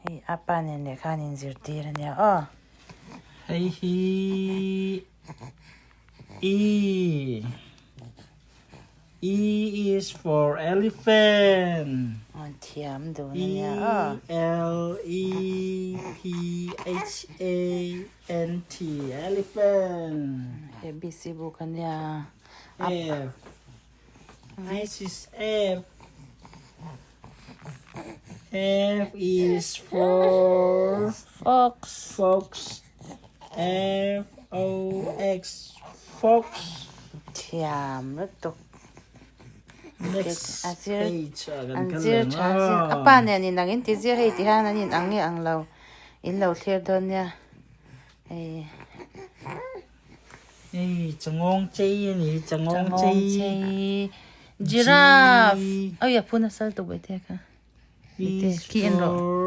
Hei a pa nen leh khan inzirtir a nia aw. Hei hi E. E is for elephant. An thiam dun a nia aw. E L E P H A N T elephant. ABC book a nia. F. This is F. F is for Fox. Fox. F O X fox. Thiam lutuk. Next A zir page ah kan an kal zir leh tha zir a ang pa nen in ang in ti zir hei ti hian an in ang nge ang lo in lo thlir dawn nia hei. Hei changawng chei a ni changawng Changawng chei. chei giraffe oi a phun a sal tuk ve te kha. Is Khi en rawh. for.